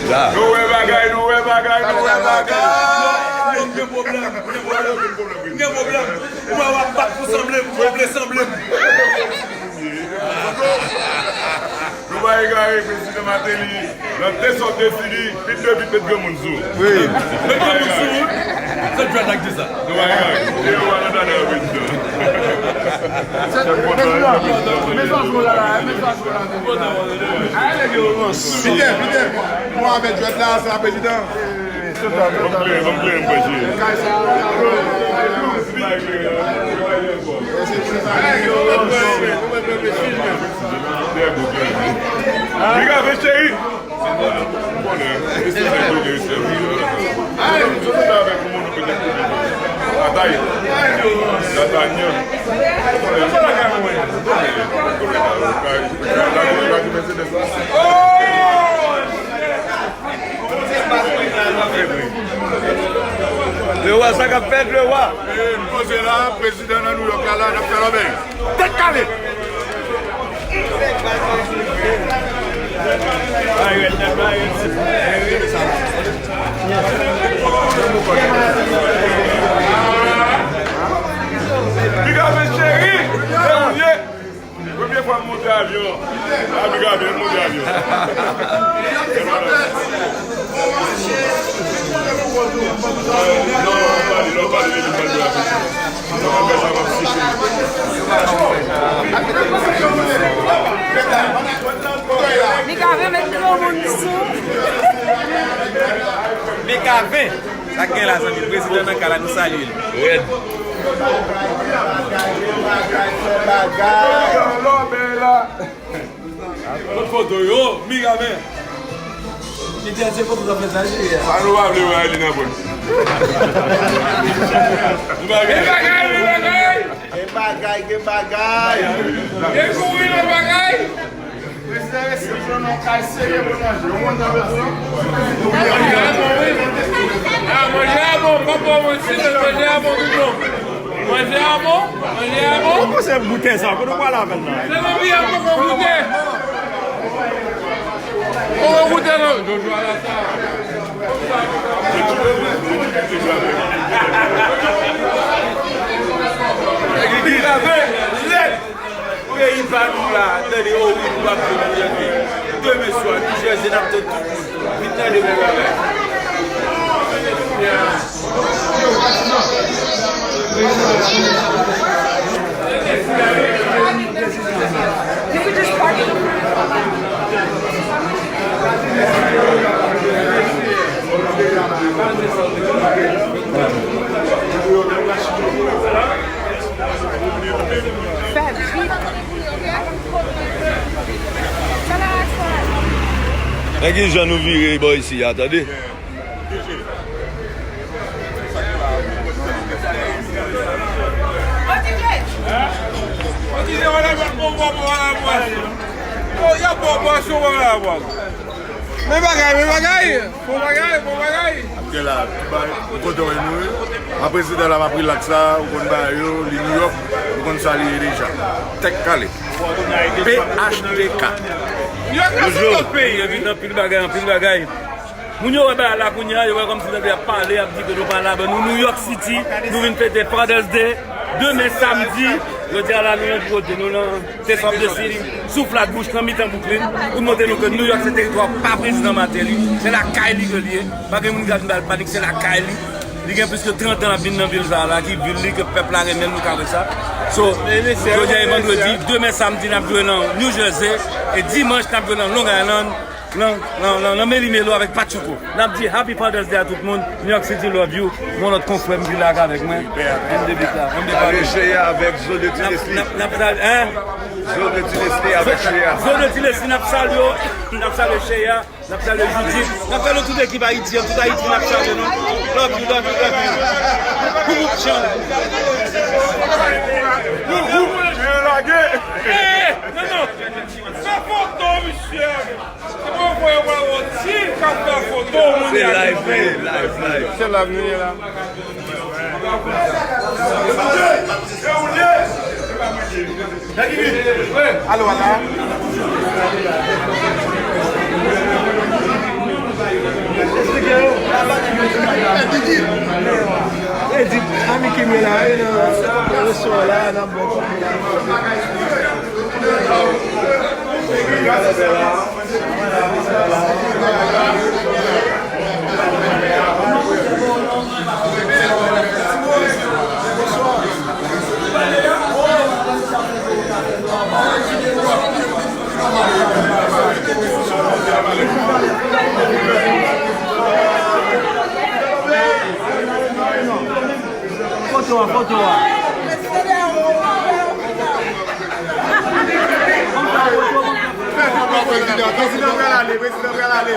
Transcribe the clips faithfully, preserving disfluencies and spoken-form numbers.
Nou wè bagay, nou wè bagay, nou wè bagay. Gen pwoblèm, gen pwoblèm, gen pwoblèm. Ou wè w ap bat pou sanble m, ou vle sanble m. Nou pa egare, prezidan Martelly, nan de sòt de figi, pit de pit met granmoun sou. Wi. Met granmoun sou, wi. Se djwèt ak di sa. Nou pa egare. E yo pa nan tande prezidan. Prezidan, men sa sou la la, men sa sou la. Pite, pite. Mwen avèk djwèt la, se la prezidan. Ban m klere, ban m klere, m kwè se. Trè bon, trè bon. Big up, cheri. Konnen, e se sa yo gen, se. Ay, m sot avèk yon moun pete kote. Atay. D'Artagnan. Konnen, se bagay mwen. Konnen, konnen, konnen, Mercedes la. Oh! Lewa, sa k ap fèt, Lewa? E, m poze la, prezidan nan New York la, la, n ap fè lòbèy. Tèt kale! Big up, cheri! Premye fwa m monte avyon. A, big up, m monte avyon. Non, non, pale, non, pale, li di m pale de la pesi. Non, m fè sa, m ap siche. Mikaven met granmoun sou. Mikaven. Sa k gen la, zanmi? Prezidan nan kay la, nou salye l. Rèd. Lòbèy la. Lòt foto yo, Mikaven. Li te di foto sa fè sa, jiri a. Sa nou pa vle wè li nan pwen. Gen bagay, gen bagay. Gen bagay, gen bagay. Gen kouri nan bagay. Prezidan resepsyon nan kay serye pou manje. Ou konn sa vle di non? Manje a bon, wi. A, manje a bon, pa bon, manje, manje a bon, tout bon. Manje a bon, manje a bon. Poko se goute sa, kote w pral avè l la? Se nan pi a poko goute. Poko goute non. Jojo a la sa. Peyi pa nou la, tande, o wi, nou p ap jwe pou tande. Demen swa, New Jersey, n ap tann tout moun. Vin tande bèl bagay. Fè vit. Nan ki jan nou vire bò isi a, tande? Men bagay, men bagay. Bon bagay, bon bagay. Ap gen la, m kontan wè nou, wi. A prezidan la, m ap rilaks la, ou konn bagay yo, li New York, ou konn sa li ye deja. Tèt kale. P H T K. New York la se lòt peyi. Yo vin anpil bagay, anpil bagay. Moun yo wè bagay la kounye a, yo wè kòmsi tande y ap pale, y ap di ke nou pa ladan. Nou New York City, nou vin fete Father's Day. Demen samdi, jodi a la nou nan ki kote? Nou nan T F de City, sou Flatbush, nan mitan Brooklyn, pou montre nou ke New York se teritwa pa prezidan Martelly, se lakay li ke li ye. Pa gen moun ki ka vin ba l panik, se lakay li. Li gen plis ke trant an l ap vin nan vil sa a la, ki vil li, ke pèp la renmen l, nou ka wè sa. So, jodi a e vandredi, demen samdi n ap jwe nan New Jersey, e dimanch n ap jwe nan Long Island. Nan, nan, nan, nan Meli Melo avèk Pachuco. N ap di Happy Father's Day a tout moun. New York City love you. Yon lòt konfrè m ki la avèk mwen. M de vit la. M de Salye Cheya avèk Zo de Ti Leslie. N ap, n ap, n ap, hein? Zo de Ti Leslie avèk Cheya. Zo de Ti Leslie, n ap salye w. N ap salye Cheya. N ap salye Judith. N ap salye tout ekip Ayiti an. Tout Ayiti, n ap salye nou. Love you, love you, love you. Woup, woup, chan. Woup, woup. Lage. Eh, non, non. Fè foto, misye. Se pa fò yo pral wè ti k ap fè foto, moun. Se live, wi, live, live. Se live nou ye la. Alo, ala. Foto a, foto a. Prezidan, prezidan pral ale, prezidan pral ale.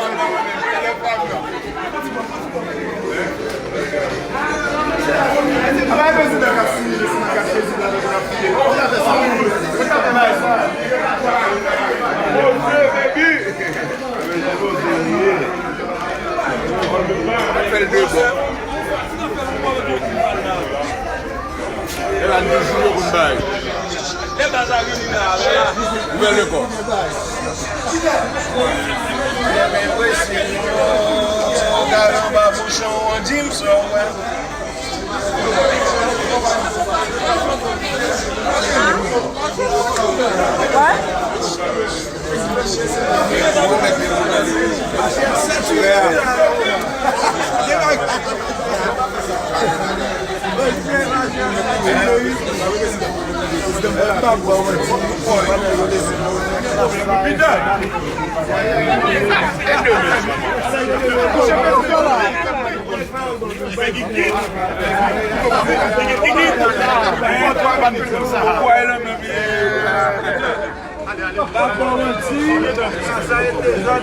Aba prezidan k ap siye, se nan kat prezidan nou ap file. Ou ta fè sa. Ou ta fè bagay sa. Poze, baby. Fè l de bò. E la, n te jwe pou n bay. Nouvèl rekò. Gade anba bouchon an, James, wè. Pa fè manti. Sa, sa rete zòn.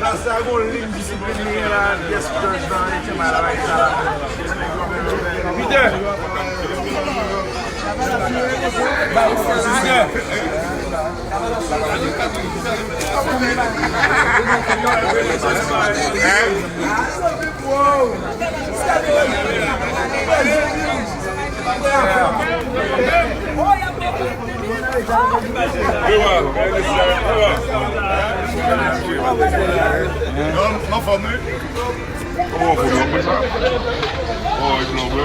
Sa, sa gon liy disiplin li gen la, pyès pèz nan etye mal avèk sa la. Peter. Peter. Hein? Anfòm, wi. Kòman w fè non konsa? Oh, epi non, bro.